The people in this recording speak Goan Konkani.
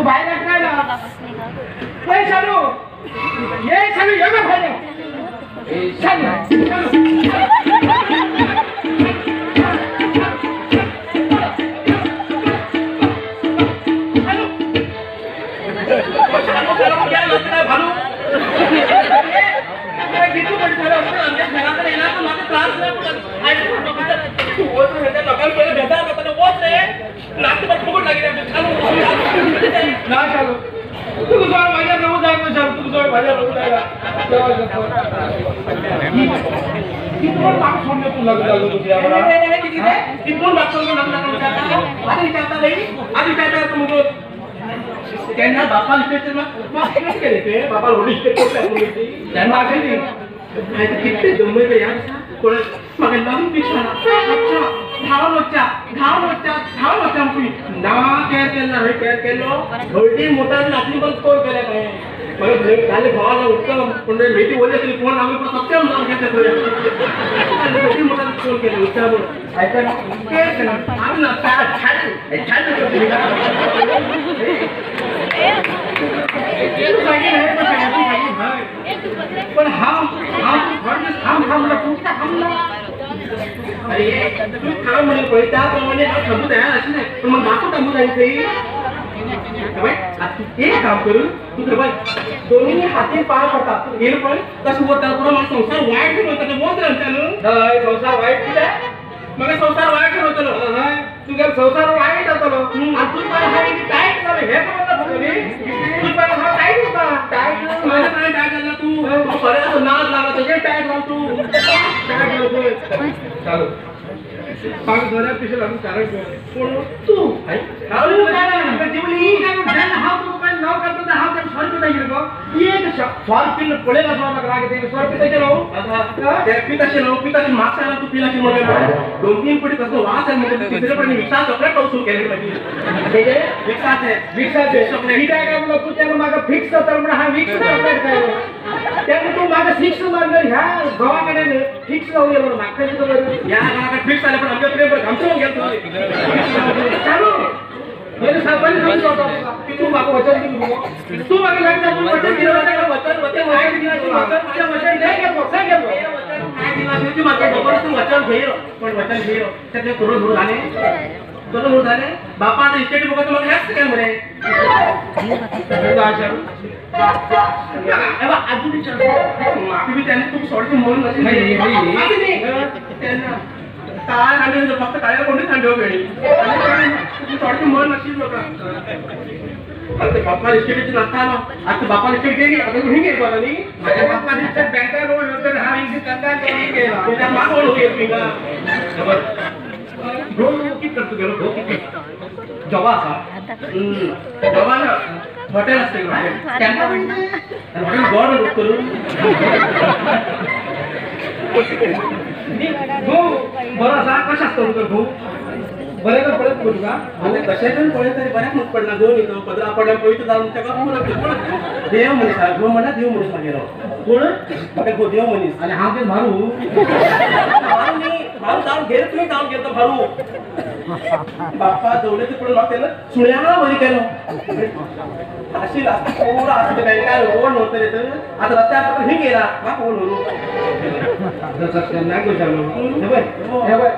तू भायर आयला ए शालू ये शालू ये गो भायर ए शालू पण अरे तू थांब म्हणून पळय त्याप्रमाणे हांव थांबू तयार आशिल्लें पण मग म्हाका थांबू जाय थंय. तूं एक काम करून तूं खबर दोन्ही हातीन पार पडटा तूं येयल पळय तशें वता पुरो म्हाका संवसार वायट करून वता वच रांदता न्हू. हय संवसार वायट कित्याक म्हाका संवसार वायट करून वतलो. हय तुगेलो संवसार वायट जातलो आनी तूं पळय हांव टायट जालें हें खबर ना तुका न्ही. तूं पळय हांव टायट उरता टायट म्हाजें कांय टायट जालें तूं बरें आसा नाद लागला तुजें टायट जाल तूं टायट जाल पळय. चालू पांच दोन्या पिशे लागून कारण कोण तूं हांव तुका नांव करता हांव ताका सॉरी पिता कितें गो एक सॉरी पिल्ल पळयला सो म्हाका राग येता सॉरी पिता कितें ते पिताशें न्हू पिताशें म्हाका सांगला तूं पिलाशें म्हणून 2-3 पटी कसलो वास आयलो म्हणून तिसरे पटी विक्सा चॉकलेट वसूल केलें मागीर विक्साचें विक्साचें कित्याक काय म्हणलो तूं तेन्ना म्हाका फिक्स जाता म्हणून हांव विक्स चॉकलेट खायलो तेन्ना तूं म्हाका फिक्स मारलो ह्या घोवा कडेन फिक्स जावं गेलो म्हणून म्हाका कशें खबर ह्या घोवा कडेन फिक्स जालें पण आमच्या प्रेम आमचें गेलो चालू पयलीं सांगता तूं म्हाका वचन दिलो तूं म्हाका लग्न वचन दिलो वचन वचन वचन वचन घेयो पण वचन घेयो तें करून धरून जालें करून धरून जालें बापा आतां इस्टेटी बघा म्हाका हेंच काय मरे आजून म्हाका बी तेन्ना तुका सोडचें म्हणून तेन्ना काळ आनी फक्त काळ्या कोणूच हांडो मेळ्ळी थोडें मन नाशिल्लें म्हाका. आतां बापान इस्टेटीची नासतालो आतां बापान इस्टेट गेली आतां खंय गेलो न्ही म्हाज्या बापान इस्टेट बँकार वयर तर हांव इंग्लीश कंदार गेला म्हाका कोण गेलो थिंगा घोव कितें करता तुगेलो घोव कितें करता जॉबा आसा जॉबा ना हॉटेल आसता हॉटेल हॉटेल गोड करून घोव बरो आसा कशें आसता तुगेलो घोव बरें तर पळयत मगो तुका आनी कशें करून पळयत तरी बऱ्याक म्हाका पडना घोव न्ही तो पदरा पडल्या पळयत जावन ताका देव मनीस आसा घोव म्हणल्यार देव मनीस म्हागेलो कोण म्हाका घोव देव मनीस आनी हांव तें मारू मारू न्ही मारू जावन घेर तुवें जावन गेलो तो मारू बाप्पा दवले ते पळोवन म्हाका तेन्ना सुण्या वरी केलो आशिल्लो आसता पुरो आसता बँकार ओड व्हरतले तर आतां रस्त्यार खंय गेला म्हाका ओड व्हरू हे पळय हे पळय